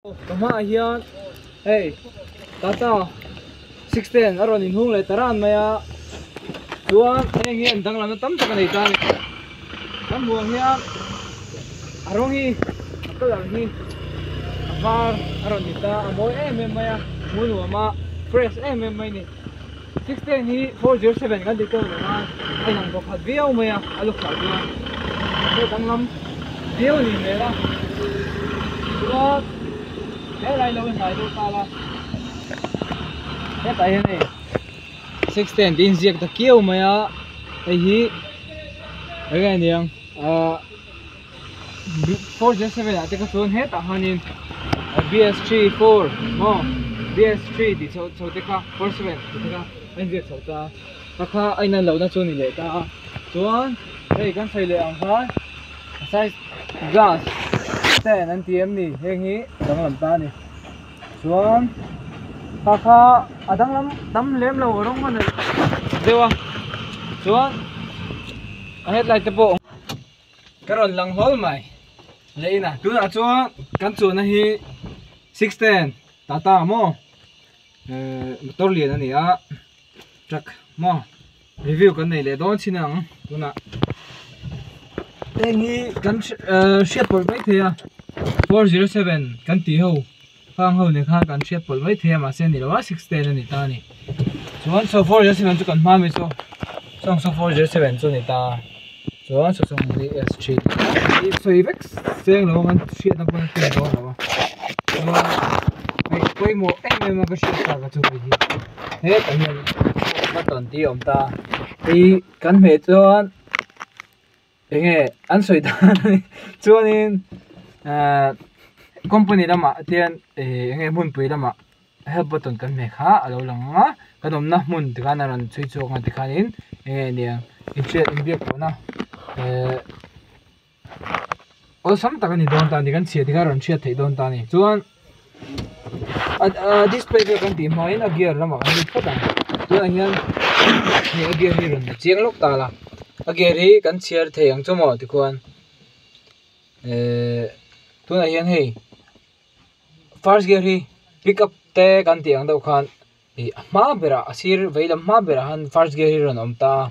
Ka hmaah hian hei Tata 610 a rawn inhung leh ta ran mai a chuan heng hi an danglamna tam tak a nei ta a ni kan hmuh ang hian a rawng hi a colour hi a var a rawn ni ta a mawi em em mai a hmuh nuam a fresh em em mai a ni 610 hi 407 kan tih tawk lo a a inang bawk khat viau mai a a luk thlak chuan mahse danglam viau a nih hmel a chuan helai lo hnai deuh ta la hetah hian hei 610 tih a inziak ta kiau mai a hei hi eng nge niang ahh 407 ah te kha chuan hetah hianin bs34 maw bs3 tih chho chho te kha 47 tih te kha a inziak chho ta a kha a inan lohna chu a ni leh ta a chuan hei kan sawi leh ang khan a size glass stand an ti em ni heng hi a danglam ta a ni chuan kha kha a danglam tam lem lo a rawng a nei deuh a chuan a headlight te pawh. Ka rawn lang hlawl mai leh in a tunah chuan kan chuanna hi 610 Tata maw ehh motor lian a ni a truck maw review kan nei leh dawn chin ang tunah heng hi kan ehh hriat pawlh mai thei a 407 kan tih ho khang ho nen khan kan hriat pawlh mai thei a mahse a ni lo a 610 a ni ta a ni chuan saw 407 chu kan hma ami chu chuang saw 407 chu a ni ta. Chuan sawsawng BS three hi sawi vek seng lo ang hriatna pawh a ken dawn lo a chuan hei pawimawh em em a ka hriat tak a chu hei hi hetah hian button tih a awm ta hei kan hmeh chuan eng nge an sawi dan a ni chuanin ahh company lamah te hian eng nge hmunpui lamah help button kan hmeh kha a lo lang ang a kan awmna hmun tikhan a rawn chhui chhuak ang tikhanin eng nge nia inhriat inbiak pawhna ehh awlsam tak a ni dawn ta a ni kan chhiah tikhan a rawn hriat theih dawn ta a ni chuan a display vel kan tih hmain a gear lamah kan lut phawt ang tunah hian hei a gear hi rawn chiang lawk ta la a gear hi kan chhiar thei ang chu maw tikhuan ehh tunah hian hei. First gear hi pick up te kan tih ang deuh khan ih a hma berah a sir vei lam hma berah khan first gear hi rawn awm ta a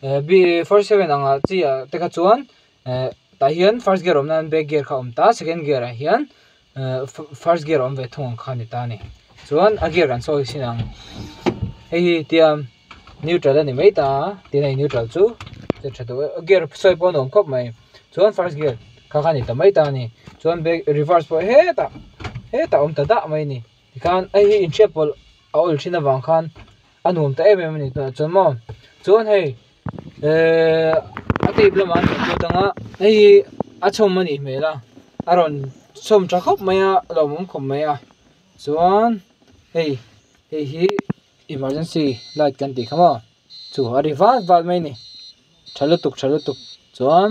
eh B47 ang ah chi ah te kha chuan eh tah hian first gear awm nan back gear kha a awm ta second gear ah hian eh first gear a awm ve thung ang kha a ni ta a ni chuan a gear kan sawi sin ang hei hi tiang neutral a ni mai ta a tin hei neutral chu a tha duh e gear sawi pawh a nuam khawp mai chuan first gear kha kha a ni ta mai ta a ni chuan back reverse pawh hetah hetah a awm ta dah mai a ni tikhan hei hi inhriat pawlh a awl thin avang khan a nuam ta em em a ni tunah chuan maw chuan hei ehh a tape lamah an rawn lut ang a hei hi a chhawm a nih hmel a a rawn chhawm tha khawp mai a a lawmawm khawp mai a chuan hei hei hi. Emergency light kan tih kha maw chu a ri vat vat mai a ni tha lutuk tha lutuk chuan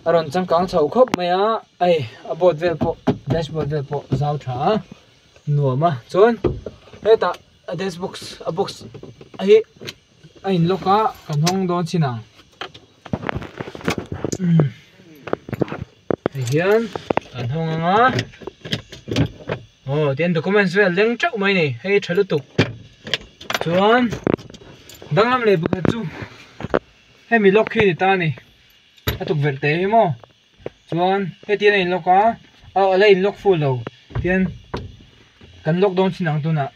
a rawn changkang chho khawp mai a hei a board vel pawh dashboard vel pawh a zau tha a nuam a chuan hetah a desk box a box hi a in lock a kan hawng dawn chin ang ti hian kan hawng ang a. Aw tihian documents vel leng teuh mai a ni hei tha lutuk chuan danglam leh pakhat chu hemi lock hi a ni ta a ni a tukverh teh hi maw chuan hetiang a in lock a aw a la in lock full lo tihian kan lock dawn chin ang tunah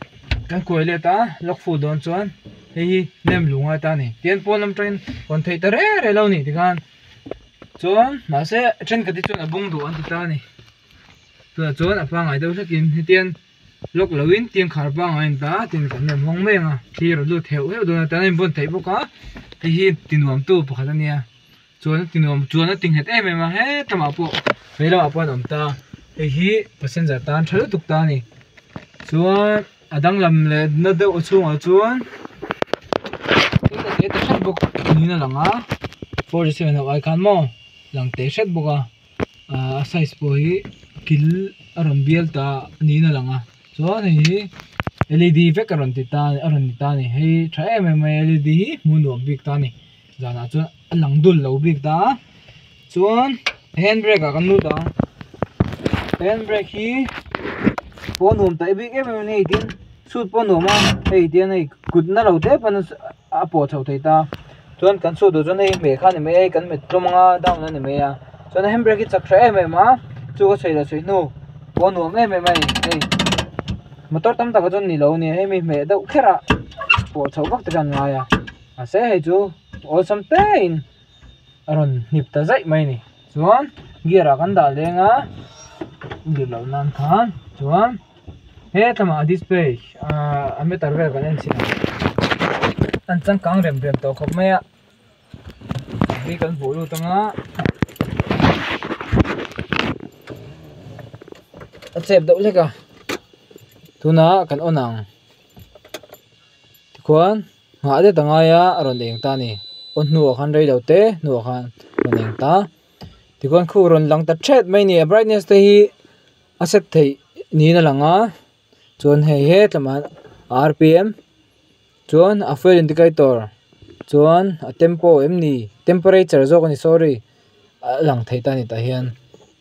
kan kuai let a lock full dawn chuan hei hi nem luh ngai ta a ni tihian pawn lam atangin hawn theih ta reng reng lo a ni tikhan chuan mahse thenkhat hi chuan a bung duh an ti ta a ni. Tunah chuan a pangngai deuh hlekin hetiang lock loin tiang khar pangngai a ni ta a tin kan nem hawng mai ang a thlir a lut heuh heuh dawn a tan a invawn theih bawk a hei hi tinuam tu pakhat a nia chuan a tinuam chuan a ti nghet em em a hetlangah pawh vei lamah pawh an awm ta hei hi passenger tan tha lutuk ta a ni chuan a danglam leh na deuh a chhungah chuan thil a te ta hret bawk niin a lang a 47 ho ai khan maw lang teh hret bawk a. A size pawh hi kil a rawn bial ta niin a lang a chuan hei hi L E D vek a rawn ti ta a rawn ni ta a ni hei tha em em mai L E D hi hmuh nuam bik ta a ni zanah chuan a lang dul lo bik ta a chuan hand brake ah kan lut ang hand brake hi. Pawh nuam taih bik em em a ni hei tin suit pawh nuam a hei tian hei kut na lo te pawn a pawh chho thei ta chuan kan suit duh chuan hei hmeh kha a ni mai a hei kan hmet tlawm anga down a ni mai a chuan a handbrake hi chak tha em em a chu ka sawi leh sawi hnu pawh nuam em em a ni hei motor tam takah chuan ni lo a nia hei mi hmeh deuh kher a pawh chhoh vak te khan ngai a mahse hei chu awlsam te in a rawn hnip ta zaih mai a ni chuan gear ah kan dah leng a gear loh nan khan chuan he tlamah display ahh a meter vel kan en chhin ang an changkang rem rem tawh khawp mai a hi kan hmuh lut ang a a chep deuh hlek a tunah kan on ang tikhuan. Nghah det a ngai a a rawn eng ta a ni aw hnuah khan rei lo te hnuah khan a rawn eng ta tikhuan khu rawn lang ta thet mai a ni a brightness te hi a set theih niin a lang a chuan hei hetlamah R P M chuan a fuel indicator chuan a tempo em ni temperature zawk a ni sorry a lang thei ta a ni tah hian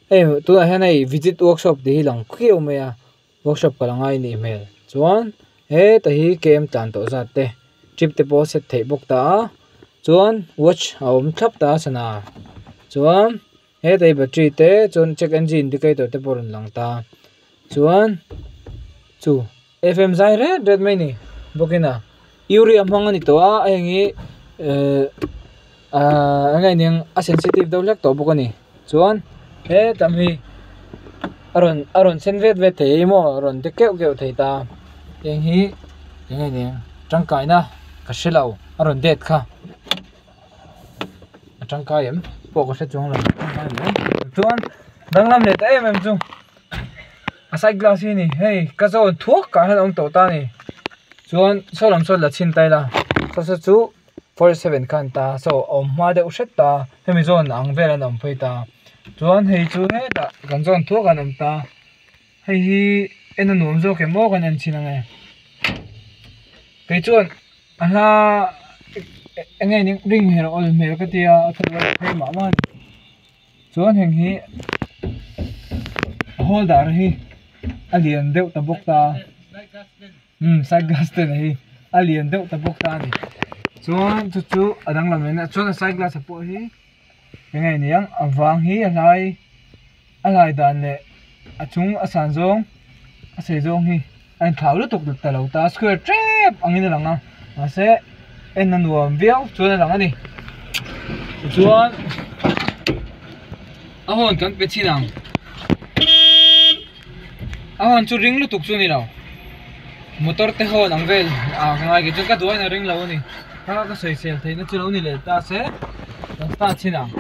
hei tunah hian hei visit workshop tih hi lang khiau mai a. Workshop kal angai nih hmel chuan heta hi kem tlan tawh zat te trip te pawh a set theih bawk ta a chuan watch a awm thlap ta a sana chuan heta hi battery te chuan check engine indicator te pawh a rawn lang ta chuan chu F M zai ret ret mai a ni bawkin a urea hmang a ni tawh a heng hi ehh ahh eng nge niang a sensitive deuh hlek tawh bawk a ni chuan heta mi a rawn a rawn sen vet vet thei emaw a rawn de keuh keuh thei ta heng hi eng nge niang tangkaina ka hre lo a rawn det kha a tangkai em pawh ka hre chuang lo chuan danglam leh ta em em chu a side glass hi a ni hei ka zawn thuak ah hian a awm tawh ta a ni chuan saw lam sawn la chhin ta ila saw saw chu. 47 khan ta saw a awm hma deuh hret ta hemi zawn ang vel an awm phei ta chuan hei chu hetah kan zawn thuak an awm ta hei hi en a nuam zawk em aw kan en chhin ang e kei chuan a hla eng nge ring hmel awl hmel ka tia a phei mah mah a ni chuan heng hi a holder hi a lian deuh ta bawk ta. Umm side glass te hi a lian deuh ta bawk ta a ni chuan chu chu a danglam leh na chuan a side glass ah pawh hi eng nge ni ang a vang hi a hlai a hlai dan leh a chung a san zawng a sei zawng hi a inthlau lutuk ta lo ta square tep angin a lang a mahse en a nuam viau chuan a lang a ni tichuan a hawn kan pe chin ang. A hawn chu ring lutuk chu a ni lo motor te hawn ang vel ah ka ngai kei chuan ka duh aiin a ring lo a ni kha ka sawi sel theih na chu lo ni leh ta se kan start chhin ang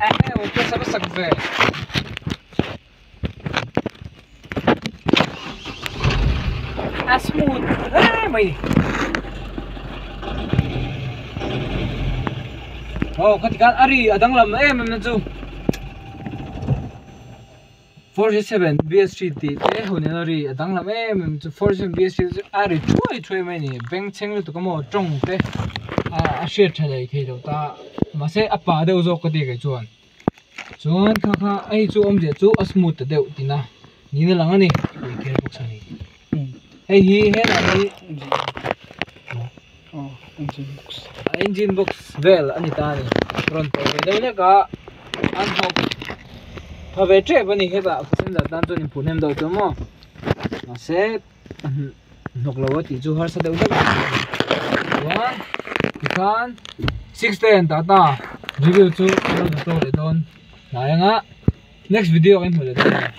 ehe aw ka sak ve. A smooth hle mai aw khati khan a ri a danglam em em na chu. 47 BST tih te hun in a ri a danglam em em chu 47 BST chu a ri thuai thuai mai a ni bengchheng lutuk a maw tawng te a hriat tha leh thei lo ta mahse a pa deuh zawk ka ti kei chuan chuan kha kha hei chu awmzia chu a smooth ta deuh tina niin a lang a ni tih kher bawk sa ni hei hi helai hi engine box vel a ni ta a ni rawn tawh ve deuh hlek a an hnawk tha ve tep a ni hetah passenger tan chuan inphur hnem deuh chu maw mahse hnawk lo a tih chu harsa deuh hlek a ni chuan tikhan 6ten tata review chu an rawn tawk leh dawn hnai anga next video kan hmu leh dawn a ni.